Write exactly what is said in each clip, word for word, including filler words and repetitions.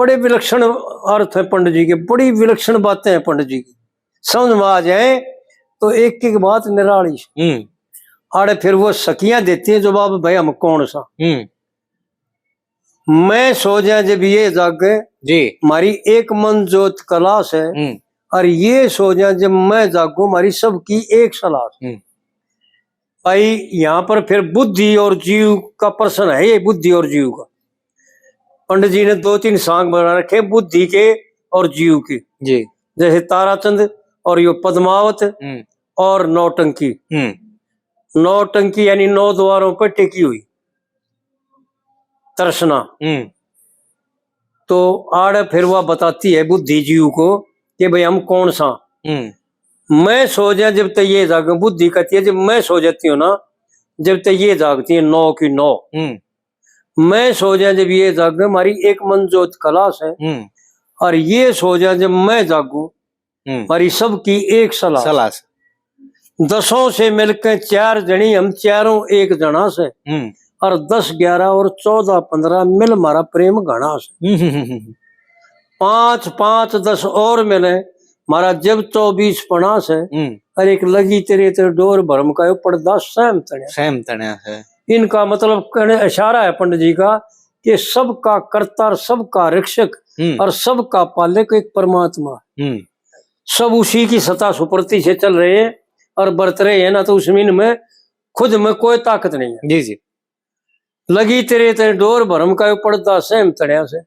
बड़े विलक्षण अर्थ हैं पंडित जी के, बड़ी विलक्षण बातें हैं पंडित जी की, समझ में आ जाए तो एक एक बात निराली। हम्म। आड़े फिर वो सखियां देती हैं जवाब, भाई हम कौन सा? हम्म। मैं सो जा जब ये जागे, जी। म्हारी एक मन जोत कलास है। हम्म। और ये सो जा जब मैं जागू, म्हारी सबकी एक सलास। हम्म। भाई, यहाँ पर फिर बुद्धि और जीव का प्रश्न है, ये बुद्धि और जीव का। पंडित जी ने दो तीन सांग बना रखे बुद्धि के और जीव के। जी। जैसे ताराचंद और यो पद्मावत हम्म। और नौटंकी। हम्म। नौटंकी यानी नौ द्वारों पर टिकी हुई तृष्णा। हम्म। तो आड़े फिर वह बताती है बुद्धि जीव को कि भाई हम कौन सा। हम्म। मैं सो जा जब तक ये जाग, बुद्धि कहती है जब मैं सो जाती हूँ ना, जब तक ये जागती है नौ की नौ। हम्म। मैं सो जा जब ये जाग, हमारी एक मन जोत कलास है। हम्म। और ये सो जा जब मैं जागू, हम्म। हमारी सबकी एक सलास। सलास। दसों से मिलकर चार जनी, हम चारों एक जना से। हम्म। और दस ग्यारह और चौदह पन्द्रह मिल हमारा प्रेम घना से। हम्म, हम्म, हम्म, हम्म। पाँच पाँच दस और मिले, हमारा जब चौबीस पना से। हम्म। और एक लगी तेरे ते डोर भरम का यो पर्दा सहम तण्या। सहम तण्या है। इनका मतलब कहने इशारा है पंडित जी का कि सबका कर्ता और सबका रक्षक हम्म। और सबका पालक एक परमात्मा। हम्म। सब उसी की सत्ता सुप्रति से चल रहे हैं और बरत रहे हैं, ना तो उसमें इनमें खुद में कोई ताकत नहीं है। जी, जी। लगी तेरे ते डोर भरम का यो पर्दा सहम तण्या से,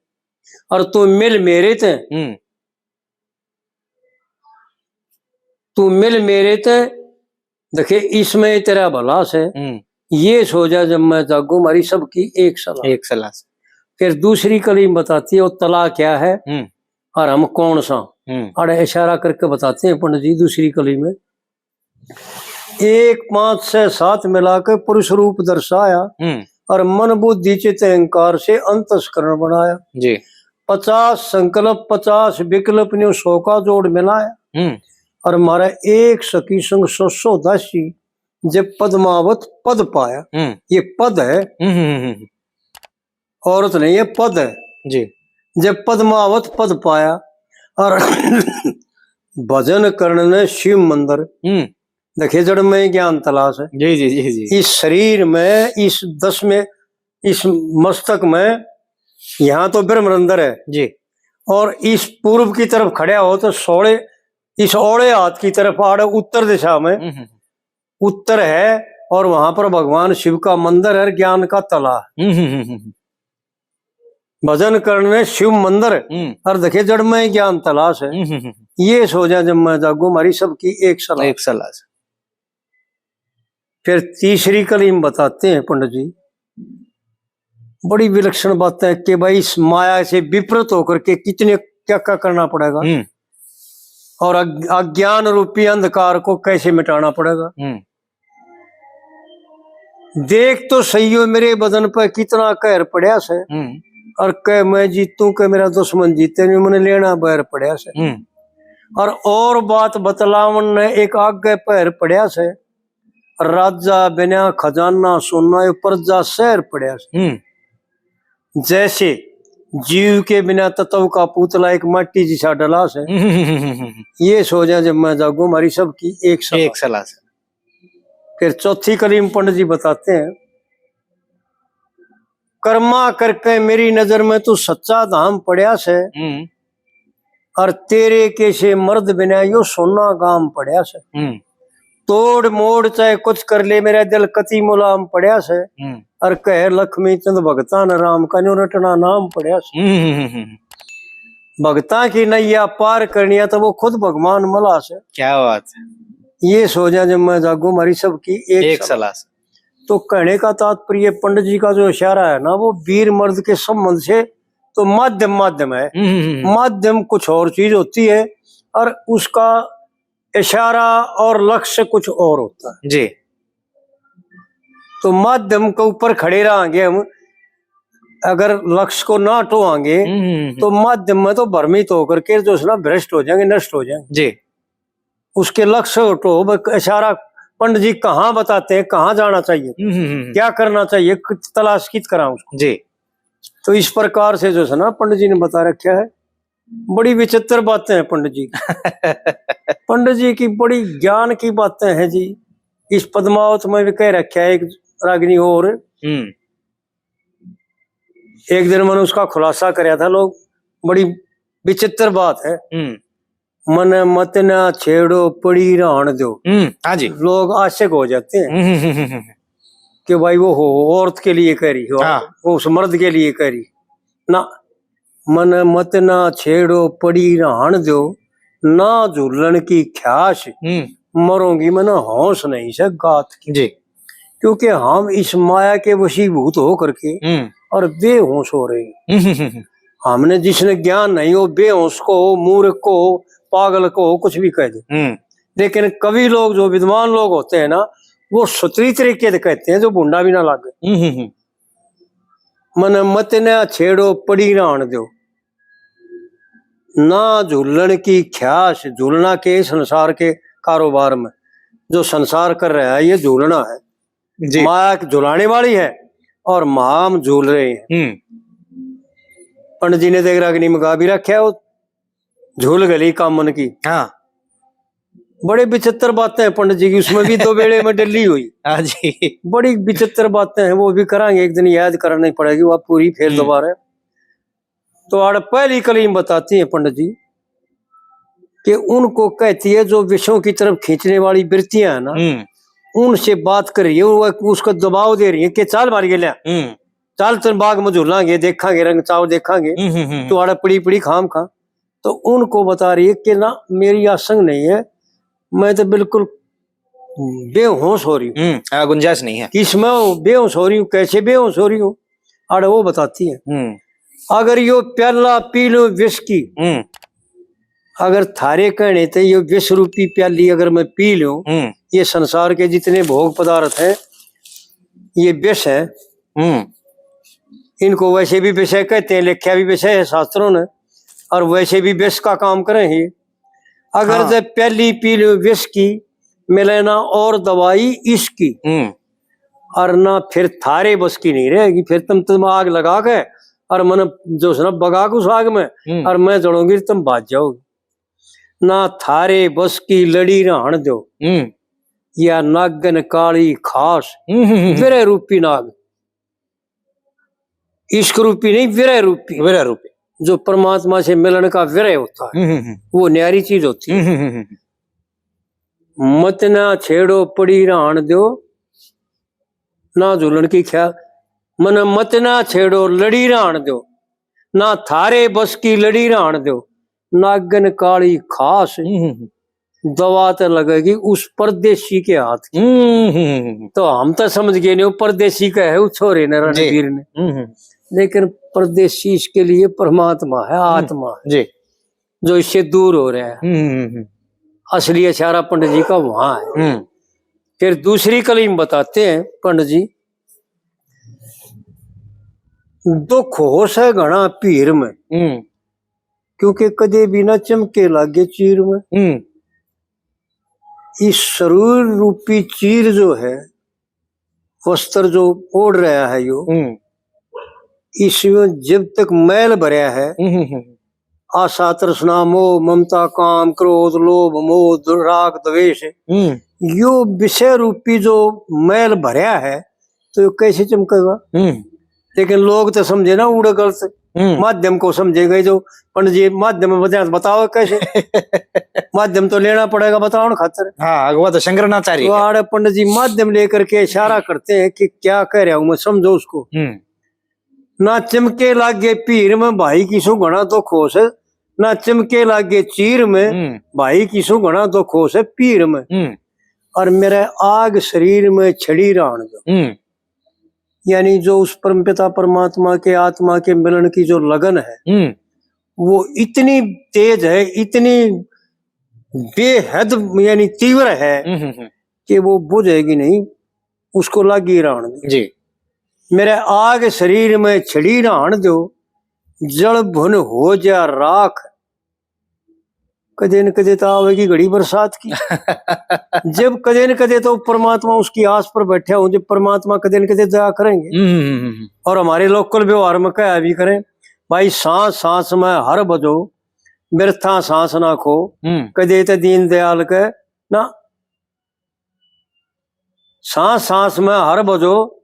और तू मिल मेरे ते, हम्म। तू मिल मेरे ते, देखे इसमें तेरा भला से, हम्म। ये सो जा जब मैं जागू, हमारी सबकी एक सलाह। एक सलाह से। फिर दूसरी कली में बताती है वो तला क्या है हम्म। और हम कौन सा। हम्म। अरे इशारा करके बताते हैं पंडित जी दूसरी कली में। एक पाँच से सात मिला के पुरुष रूप दर्शाया हम्म। और मन बुद्धि चित्त अहंकार से अंतस्करण बनाया। जी। पचास संकल्प, पचास विकल्प ने सौ का जोड़ मिलाया। हम्म। और हमारा एक सखी संग सौ सौ दासी, जब पद्मावत पद पाया। हम्म। ये पद है, हम्म, हम्म, हम्म। औरत नहीं, ये पद है। जी। जब पद्मावत पद पाया और भजन करण ने शिव मंदिर। हम्म। देखे जड़ में ज्ञान तलाश है। जी, जी, जी, जी। इस शरीर में, इस दस में, इस मस्तक में, यहाँ तो ब्रह्मरंध्र है। जी। और इस पूर्व की तरफ खड़ा हो तो सोले, इस ओले हाथ की तरफ आड़े उत्तर दिशा में हम्म, हम्म। उत्तर है और वहां पर भगवान शिव का मंदिर है, ज्ञान का तला। हम्म, हम्म, हम्म, हम्म। भजन करने शिव मंदिर हम्म। और देखे जड़ में ज्ञान तलाश है। हम्म, हम्म, हम्म। ये सो जा जब मैं जागू, हमारी सबकी एक सलाह। एक सलाह से। फिर तीसरी कली में बताते हैं पंडित जी, बड़ी विलक्षण बात है कि भाई इस माया से विपरीत होकर के कितने क्या क्या करना पड़ेगा हम्म। और अग-, अज्ञान रूपी अंधकार को कैसे मिटाना पड़ेगा। हम्म। देख तो सही हो मेरे बदन पे कितना कहर पड़ा से, हम्म। और कह मैं जीतूं के मेरा दुश्मन जीते, नहीं मैंने लेना बैर पड़ा से। हम्म। और, और बात बतलावन ने एक आगे पहर पड़ा से, राजा बिना खजाना सोना, यो प्रजा शहर पड़ा से। हम्म। जैसे जीव के बिना तत्व का पुतला एक माटी जिसा डला से। हम्म। ये सो जा जब मैं जागू, हमारी सबकी एक सलाह। एक सलाह से। फिर चौथी कली में पंडित जी बताते हैं, कर्मा करके मेरी नजर में तू सच्चा धाम पड़या से। हम्म। और तेरे कैसे मर्द बिना यो सोना गाम पड़या से। हम्म। तोड़ मोड़ चाहे कुछ कर ले, मेरा दिल कति मुलाम पड़या से। हम्म। और कह लक्ष्मी चंद भगता न राम का न्यू रटना नाम पड़या से। हम्म, हम्म, हम्म, हम्म। भगता की नैया पार करनिया तो वो खुद भगवान मला से। क्या बात है। ये सो जा जब मैं जागू, हमारी सबकी एक एक सलाह। सलाह से। तो कहने का तात्पर्य पंडित जी का जो इशारा है ना, वो वीर मर्द के संबंध से तो माध्यम माध्यम है। हम्म, हम्म, हम्म। माध्यम कुछ और चीज होती है और उसका इशारा और लक्ष्य कुछ और होता है। जी। तो माध्यम के ऊपर खड़े रहांगे हम, अगर लक्ष्य को ना टोआंगे, हम्म, हम्म, हम्म। तो माध्यम में तो भ्रमित होकर के जो है ना भ्रष्ट हो जाएंगे, नष्ट हो जाएंगे। जी। उसके लक्ष्य को टो, वो इशारा पंडित जी कहाँ बताते हैं, कहाँ जाना चाहिए, हम्म, हम्म, हम्म। क्या करना चाहिए, कित-, तलाश कित करा उसको। जी। तो इस प्रकार से जो है ना, पंडित जी ने बता रखा है। बड़ी विचित्र बातें हैं पंडित जी की। पंडित जी की बड़ी ज्ञान की बातें हैं जी। इस पद्मावत में भी कह रखा है एक रागनी और। हम्म। एक दिन मैंने उसका खुलासा करया था, लोग, बड़ी विचित्र बात है। हम्म। "मन मत ना छेड़ो, पड़ी रहन दो।" हम्म, हाँ जी। लोग आशिक हो जाते हैं हम्म, हम्म, हम्म, हम्म। कि भाई वो हो, औरत के लिए कह रही हो, हाँ। वो उस मर्द के लिए कह रही। ना, "मन मत ना छेड़ो, पड़ी रहन दो, ना झूलन की ख्यास, हम्म। मरूंगी मन होश नहीं से गात की।" जी। क्योंकि हम इस माया के वशीभूत हो करके हम्म। और बेहोश हो रहे हैं। हम्म, हम्म, हम्म। हमने, जिसने ज्ञान नहीं हो, बेहोश को हो, मूर्ख को हो, पागल को हो, कुछ भी कह दे। हम्म। लेकिन कवि लोग, जो विद्वान लोग होते हैं ना, वो सुतरी तरीके से कहते हैं, जो भूंडा भी ना लागे। हम्म, हम्म, हम्म। "मन मत ना छेड़ो, पड़ी रहन दो, ना झूलन की ख्यास।" झूलना के संसार के कारोबार में, जो संसार कर रहा है, ये झूलना है। जी। माया झुलाने वाली है और हम झूल रहे हैं। हम्म। पंडित जी ने देख रागनी में गा भी रखा है, वो झूल गली कामन की। हाँ। बड़े विचित्र बातें हैं पंडित जी की, उसमें भी दो बेड़े में डली हुई। हाँ जी। बड़ी विचित्र बातें हैं, वो भी करांगे एक दिन, याद करानी पड़ेगी वो पूरी, फिर हम्म। दोबारा। तो आड़ पहली कली में बताती है पंडित जी कि उनको कहती है, जो विषयों की तरफ खींचने वाली वृत्तियां हैं ना, हम्म। उनसे बात कर रही है, वो उसको दबाव दे रही है कि चाल मार के लिया, हम्म। चाल, तन बाग में झूलांगे, देखांगे, रंग चाव देखांगे, हम्म, हम्म, हम्म। तो आड़ पड़ी पड़ी खाम खा। तो उनको बता रही है कि ना, मेरी आसंग नहीं है, मैं तो बिल्कुल बेहोश हो रही हूँ। हम्म, आ, गुंजाइश नहीं है। इसमें बेहोश हो रही हूँ, कैसे बेहोश हो रही हूँ, आड़ वो बताती है। हम्म। "अगर यो प्याला पी लो विष की, हम्म। अगर थारे कहने ते यो विष रूपी प्याली अगर मैं पी लूं, हम्म। ये संसार के जितने भोग पदार्थ हैं, ये विष है।" हम्म। इनको वैसे भी विषय कहते हैं, लिखा भी विषय है शास्त्रों ने, और वैसे भी विष का काम करें ही। अगर हाँ। जब प्याली पी लो विष की, मिले ना और दवाई इसकी, हम्म। और ना फिर थारे बस की नहीं रहेगी, फिर तुम, तुम आग लगा के और मन जो है ना बगा के उस आग में, हम्म। और मैं जलूंगी, तुम भाज जाओगे। ना थारे बस की लड़ी रहन दो, हम्म। या नागन काली खास, हम्म, हम्म, हम्म। विरह रूपी नाग। इश्क रूपी नहीं, विरह रूपी। विरह रूपी। जो परमात्मा से मिलन का विरह होता है, हम्म, हम्म, हम्म। वो न्यारी चीज होती है। हम्म, हम्म, हम्म, हम्म। मत ना छेड़ो, पड़ी रहन दो, ना झूलन की ख्याल। मन मत ना छेड़ो, लड़ी रहन दो, ना थारे बस की लड़ी रहन दो, नागन काली खास। हम्म, हम्म, हम्म। दवा तो लगेगी उस परदेसी के हाथ की। हम्म, हम्म, हम्म। तो हम तो समझ गए नहीं, वो परदेसी का है, वो छोरे ने, जी। रणवीर ने। हम्म, हम्म। लेकिन परदेसी इसके लिए परमात्मा है, हम्म। आत्मा है, जी। जो इससे दूर हो रहा है। हम्म, हम्म, हम्म। असली इशारा पंडित जी का वहां है। हम्म। फिर दूसरी कली में बताते हैं पंडित जी, दुख हो से घना पीर में, हम्म। क्योंकि कदे भी ना चमके लागे चीर में। हम्म। इस शरीर रूपी चीर जो है, वस्त्र जो ओढ़ रहा है यो, हम्म। इसमें जब तक मैल भरया है, हम्म, हम्म, हम्म। आशा, तृष्णा, मोह, ममता, काम, क्रोध, लोभ, मोह, द-, राग, द्वेष, हम्म। यो विषय रूपी जो मैल भरया है, तो यो कैसे चमकेगा? हम्म। लेकिन लोग तो समझे ना उड़े गलत, हम्म। माध्यम को समझेगा जो पंडित जी माध्यम में बताओ, बताओ कैसे? माध्यम तो लेना पड़ेगा बताओ ना खातर। हाँ, अगवा तो शंकराचार्य तो है। आड़े पंडित जी माध्यम लेकर के इशारा करते हैं कि क्या कह रहा हूं मैं, समझो उसको। हम्म। ना चमके लागे पीर में, भाई की सो घना दुख हो से, ना चमके लागे चीर में, हम्म। भाई की सो घना दुख हो से पीर में। हम्म। और मेरे आग शरीर में छड़ी रहन दो। हम्म। यानी जो उस परमपिता परमात्मा के आत्मा के मिलन की जो लगन है, हम्म। वो इतनी तेज है, इतनी बेहद यानी तीव्र है हम्म, हम्म, हम्म। कि वो बुझेगी नहीं, उसको लागी रहन दो। जी। मेरे आग शरीर में छड़ी रहन दो, जल भुन हो जा राख। कदे न कदे तो आवेगी घड़ी बरसात की। जब कदे न कदे तो परमात्मा उसकी आस पर बैठा हो, जब परमात्मा कदे न कदे दया करेंगे। हम्म, हम्म, हम्म, हम्म। और हमारे लोकल व्यवहार में कहा भी करें, भाई, सांस सांस में हर बजो, व्यर्था सांस ना खो। हम्म। कदे तो दीन दयाल के ना, सांस सांस में हर बजो,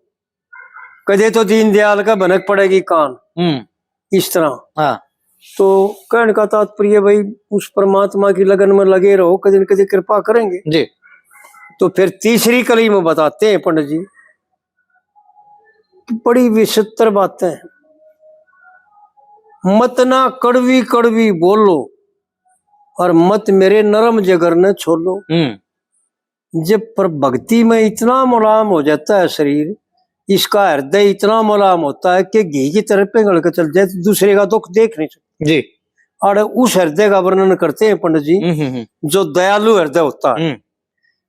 कदे तो दीन दयाल का भनक पड़ेगी कान। हम्म। इस तरह। हाँ। तो कहने का तात्पर्य भाई, उस परमात्मा की लगन में लगे रहो, कदे न कदे कृपा करेंगे। जी। तो फिर तीसरी कली में बताते हैं पंडित जी, बड़ी विचित्र बातें। मत ना कड़वी कड़वी बोलो, और मत मेरे नरम जगर ने छोलो। हम्म। जब पर भक्ति में इतना मुलायम हो जाता है शरीर, इसका हृदय इतना मुलायम होता है कि घी की तरह पिघल के चल जाए, तो दूसरे का दुख देख नहीं सकता। जी। और उस हृदय का वर्णन करते हैं पंडित जी, हम्म, हम्म, हम्म। जो दयालु हृदय होता है। हम्म।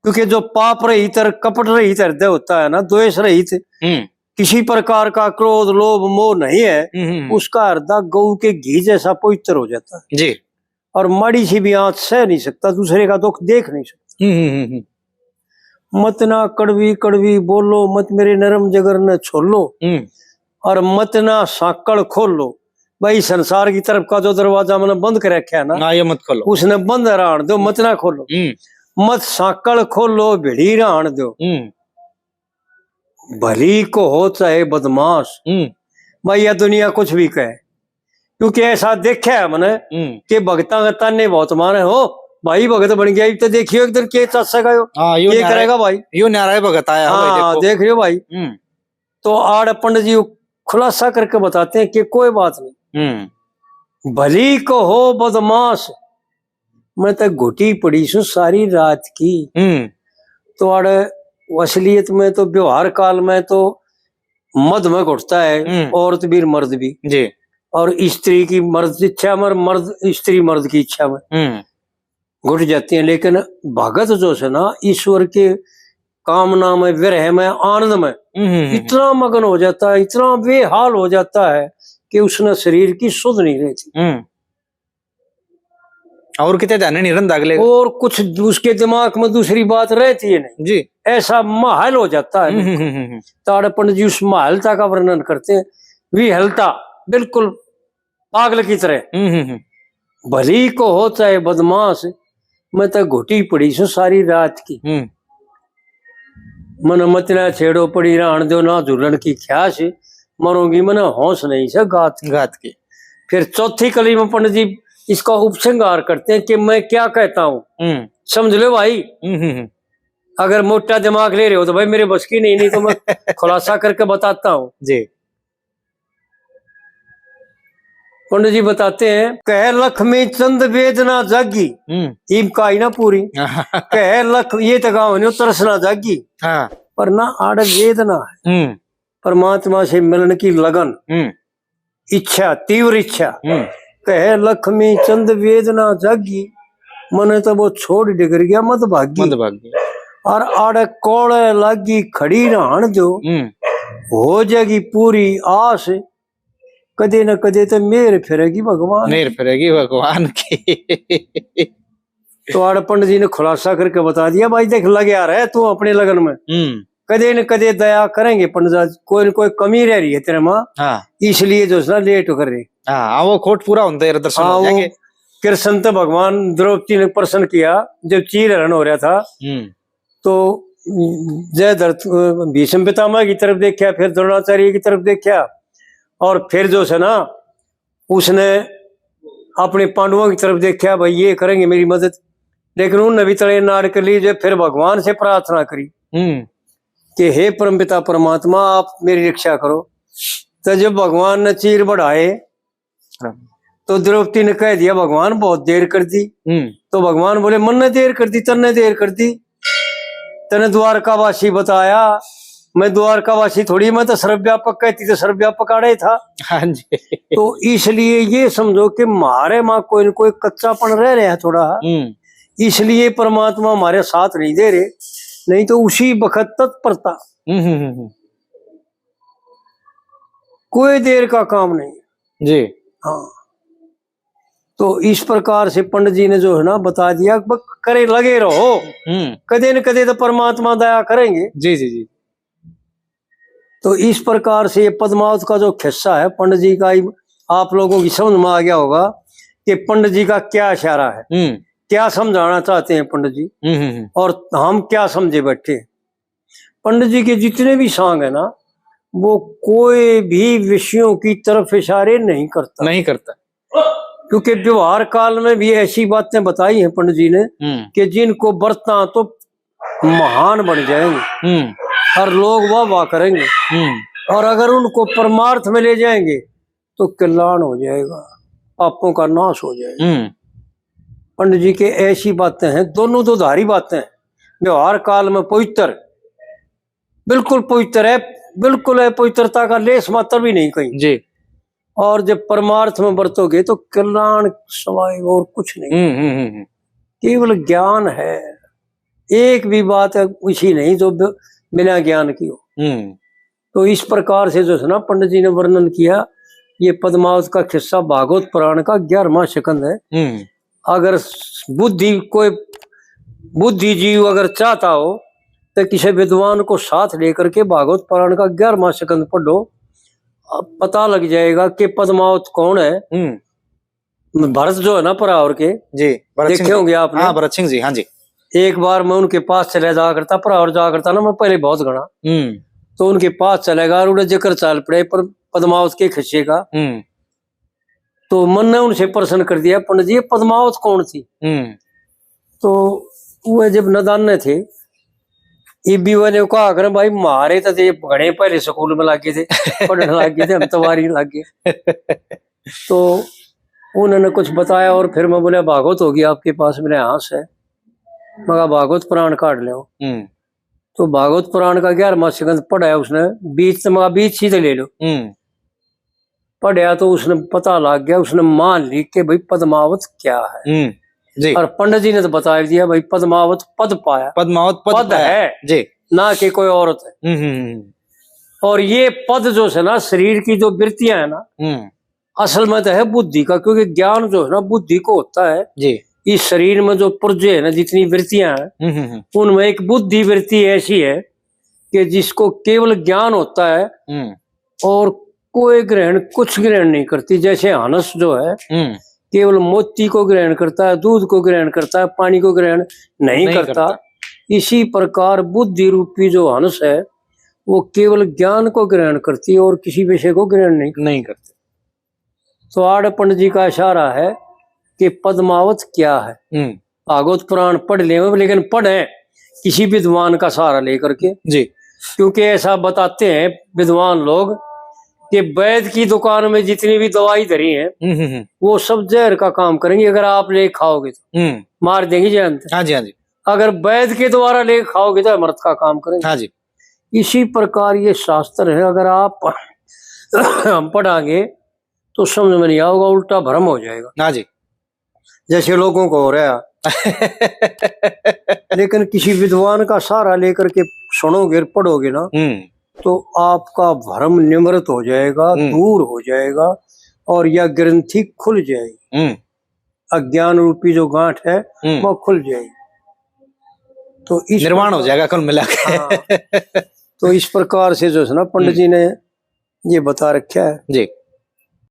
क्योंकि जो पाप रहित और कपट रहित हृदय होता है ना, द्वेष रहित, हम्म। किसी प्रकार का क्रोध, लोभ, मोह नहीं है, हम्म, हम्म, हम्म। उसका हृदय गऊ के घी जैसा पवित्र हो जाता है। जी। और माड़ी सी भी आंच सह नहीं सकता, दूसरे का दुख देख नहीं सकता। हम्म, हम्म, हम्म, हम्म। मत ना कड़वी कड़वी बोलो, मत मेरे नरम जगर ने छोलो, हम्म। और मत ना सांकल खोलो। भाई, संसार की तरफ का जो दरवाजा मैंने बंद कर रखा है ना, हाँ, ये मत खोलो। उसने बंद रहन दो, मत ना खोलो। हम्म। मत सांकल खोलो, भिड़ी रहन दो। हम्म। भली को हो चाहे बदमाश, हम्म। भाई, यह दुनिया कुछ भी कहे, क्योंकि ऐसा देखा है मैंने हम्म। कि भगतां के ताने बहुत मारे हो। भाई, भगत बन गया, इब तो देखियो एक दिन के चासा गयो, हाँ, यो ये न्यारा, करेगा भाई। यो न्यारा ही भगत आया हो भाई, हाँ, देखो। देख रहे हो भाई। हम्म। तो आड़ पंडित जी खुलासा करके बताते हैं कि कोई बात नहीं। हम्म। भली को हो बदमाश, मैं तो घुटी पड़ी सु सारी रात की। हम्म। तो आड़ असलियत में तो, व्यवहार काल में तो मद में घुटता है, हम्म। औरत भी और मर्द भी। जी। और स्त्री की मर्द की इच्छा में, मर्द, स्त्री मर्द की इच्छा में हम्म। घुट जाती है। लेकिन भगत जो है ना, ईश्वर के कामना में, विरह में, आनंद में हम्म, हम्म, हम्म। इतना मगन हो जाता है, इतना बेहाल हो जाता है कि उसने शरीर की सुध नहीं रहती। हम्म। और किते ध्यान नहीं रहता अगले। और कुछ उसके दिमाग में दूसरी बात रहती है नहीं। जी। ऐसा माहौल हो जाता है। हम्म, हम्म, हम्म, हम्म। ताड़ पंडित जी उस माहौलता का वर्णन करते हैं, विहलता, बिल्कुल पागल की तरह। हम्म, हम्म, हम्म। भली को हो चाहे बदमाश, मैं तो घुटी पड़ी सु सारी रात की। हम्म। मन मत ना छेड़ो, पड़ी रहन दो, ना झूलन की ख्यास, मरूंगी मन होश नहीं से गात की। गात की। फिर चौथी कली में पंडित जी इसका उपसंहार करते हैं कि मैं क्या कहता हूँ। हम्म। समझ लो भाई, हम्म, हम्म, हम्म। अगर मोटा दिमाग ले रहे हो तो भाई मेरे बस की नहीं, नहीं तो मैं खुलासा करके बताता हूँ। जी। पंडित जी बताते हैं, कह लक्ष्मी चंद वेद ना जागी, हम्म। इब का आई ना पूरी। कह लख, ये तो गाँव ने तरस ना जागी। हाँ। पर ना आड़ वेद ना है। हम्म। परमात्मा से मिलन की लगन, हम्म। इच्छा, तीव्र इच्छा। हम्म। कह लक्ष्मी चंद वेद ना जागी, मने तो वो छोड़ डिगर गया मत भागी। मत भागी। और आड़े कोले लागी खड़ी रहन दो, हम्म। हो जाएगी पूरी आस, कदे न कदे तो मेर फिरेगी भगवान। मेर फिरेगी भगवान की। तो आड़ पंडित जी ने खुलासा करके बता दिया, भाई देख, लगे आ रहा है तू अपने लगन में। हम्म। कदे न कदे दया करेंगे पंडित जी, कोई न कोई कमी रह रही है तेरे में, हाँ। इसलिए जो है ना लेट कर रहे। हाँ, हाँ, वो खोट पूरा होता है, दर्शन हाँ, हो वो जाएंगे। कृष्ण तो भगवान द्रौपदी ने प्रश्न किया, जब चीर हरण हो रहा था, हम्म। तो जय धरत-, भीष्म पितामह की तरफ देखा, फिर द्रोणाचार्य की तरफ देखा, और फिर जो है ना, उसने अपने पांडवों की तरफ देखा, भाई ये करेंगे मेरी मदद, लेकिन उनने भी तले नाड़ कर ली, जो फिर भगवान से प्रार्थना करी हम्म। कि हे परमपिता परमात्मा, आप मेरी रक्षा करो। तो जब भगवान ने चीर बढ़ाए, हाँ। तो द्रौपदी ने कह दिया, भगवान बहुत देर कर दी। हम्म। तो भगवान बोले, मन ने देर कर दी, तन्ने देर कर दी, तने द्वारकावासी बताया, मैं द्वारकावासी थोड़ी, मैं तो सर्वव्यापक कहती तो सर्वव्यापक आड़े था। हाँ जी। तो इसलिए ये समझो कि म्हारे माँ कोई न कोई कच्चापन रह रहा है थोड़ा, हम्म। इसलिए परमात्मा हमारे साथ नहीं दे रहे, नहीं तो उसी बखत तत्परता। हम्म, हम्म, हम्म, हम्म। कोई देर का काम नहीं। जी। हाँ। तो इस प्रकार से पंडित जी ने जो है ना बता दिया कि बस करे लगे रहो, हम्म। कदे न कदे तो परमात्मा दया करेंगे। जी, जी, जी। तो इस प्रकार से ये पद्मावत का जो खिस्सा है पंडित जी का, आप लोगों की समझ में आ गया होगा कि पंडित जी का क्या इशारा है, हम्म। क्या समझाना चाहते हैं पंडित जी, हम्म, हम्म, हम्म। और हम क्या समझे बैठे। पंडित जी के जितने भी सांग है ना, वो कोई भी विषयों की तरफ इशारे नहीं करता। नहीं करता। क्योंकि व्यवहार काल में भी ऐसी बातें बताई हैं पंडित जी ने हम्म। कि जिनको बरतां तो महान बन जाएंगे हम्म। और लोग वाह वाह करेंगे। हम्म। और अगर उनको परमार्थ में ले जाएंगे तो कल्याण हो जाएगा, पापों का नाश हो जाएगा। हम्म। पंडित जी के ऐसी बातें हैं, दोनों तो धारी बातें हैं। व्यवहार काल में पवित्र, बिल्कुल पवित्र है, बिल्कुल है, पवित्रता का लेस मात्र भी नहीं कहीं। जी। और जब परमार्थ में बरतोगे तो कल्याण सिवाय और कुछ नहीं, हम्म, हम्म, हम्म, हम्म। केवल ज्ञान है। एक भी बात ऐसी नहीं जो ब-, बिना ज्ञान की हो। हम्म। तो इस प्रकार से जो है ना पंडित जी ने वर्णन किया, ये पद्मावत का खिस्सा भागवत पुराण का ग्यारहवाँ स्कंद है। हम्म। अगर बुद्धि, कोई बुद्धिजीव अगर चाहता हो तो किसी विद्वान को साथ लेकर के भागवत पुराण का ग्यारहवाँ स्कंद पढ़ो, अब पता लग जाएगा कि पद्मावत कौन है। हम्म। भरत जो है ना परावर के, जी, भरत सिंह देखे जी। होंगे आपने। हाँ, भरत सिंह जी, हाँ जी। एक बार मैं उनके पास चले जाया करता, परावर जाया करता ना मैं पहले बहुत घना। हम्म। तो उनके पास चले गया और उन्हें जिक्र चाल पड़े पर पद्मावत के खिस्से का। हम्म। तो मन ने उनसे प्रश्न कर दिया, "पंडित जी, ये पद्मावत कौन थी?" हम्म। तो वे जब नदान थे, ये भी उन्हें कहा कर, "भाई, म्हारे तो ये घणे पहले स्कूल में लागे थे, पढ़ने लागे थे, हम तो वारी लागे।" तो उन्होंने कुछ बताया और फिर मैं बोला, "भागवत होगी आपके पास?" मैंने, "हाँ सै।" मगा, "भागवत पुराण काढ़ लो।" हम्म। तो भागवत पुराण का ग्यारहवाँ स्कंद पढ़ा है उसने, बीच से मगा, बीच सीधे ले लो। हम्म। पढ़या तो उसने पता लग गया, उसने मान ली कि भाई पद्मावत क्या है। हम्म, जी। और पंडित जी ने तो बता दिया भाई पद्मावत पद पाया, पद्मावत पद पद पाया। है, जी। ना कि कोई औरत है। हम्म, हम्म, हम्म। और ये पद जो है ना, शरीर की जो वृत्तियां है ना, हम्म। असल में तो है बुद्धि का, क्योंकि ज्ञान जो है ना बुद्धि को होता है। जी। इस शरीर में जो पुर्जे है ना, जितनी वृत्तियां हैं, हम्म, हम्म, हम्म। उनमें एक बुद्धि वृत्ति ऐसी है कि जिसको केवल ज्ञान होता है हम्म। और कोई ग्रहण, कुछ ग्रहण नहीं करती। जैसे हंस जो है, हम्म। केवल मोती को ग्रहण करता है, दूध को ग्रहण करता है, पानी को ग्रहण नहीं नहीं करता। करता। इसी प्रकार बुद्धि रूपी जो हंस है, वो केवल ज्ञान को ग्रहण करती है और किसी विषय को ग्रहण नहीं करती। नहीं करती। तो आड़ पंडित जी का इशारा है कि पद्मावत क्या है। हम्म। भागवत पुराण पढ़ लें, लेकिन पढ़ें किसी विद्वान का सहारा लेकर के। जी। क्योंकि ऐसा बताते हैं विद्वान लोग कि वैद की दुकान में जितनी भी दवाई धरी है, हम्म, हम्म, हम्म। वो सब जहर का काम करेंगे। अगर आप ले खाओगे तो हम्म। मार देंगे जहर। हाँ जी, हाँ जी। अगर वैद के द्वारा ले खाओगे तो अमृत का काम करेंगे। हाँ जी। इसी प्रकार ये शास्त्र है, अगर आप हम पढ़ांगे तो समझ में नहीं आओगा, उल्टा भ्रम हो जाएगा। हाँ जी। जैसे लोगों को हो रहा है। लेकिन किसी विद्वान का सहारा लेकर के सुनोगे, पढ़ोगे ना, हम्म। तो आपका भ्रम निमृत हो जाएगा, हम्म। दूर हो जाएगा और यह ग्रंथि खुल जाएगी। हम्म। अज्ञान रूपी जो गांठ है, हम्म। वो खुल जाएगी। तो इस निर्वाण हो प्रकार जाएगा कुल मिला के। हाँ। तो इस प्रकार से जो है ना, पंडित हम्म। जी ने ये बता रखा है। जी।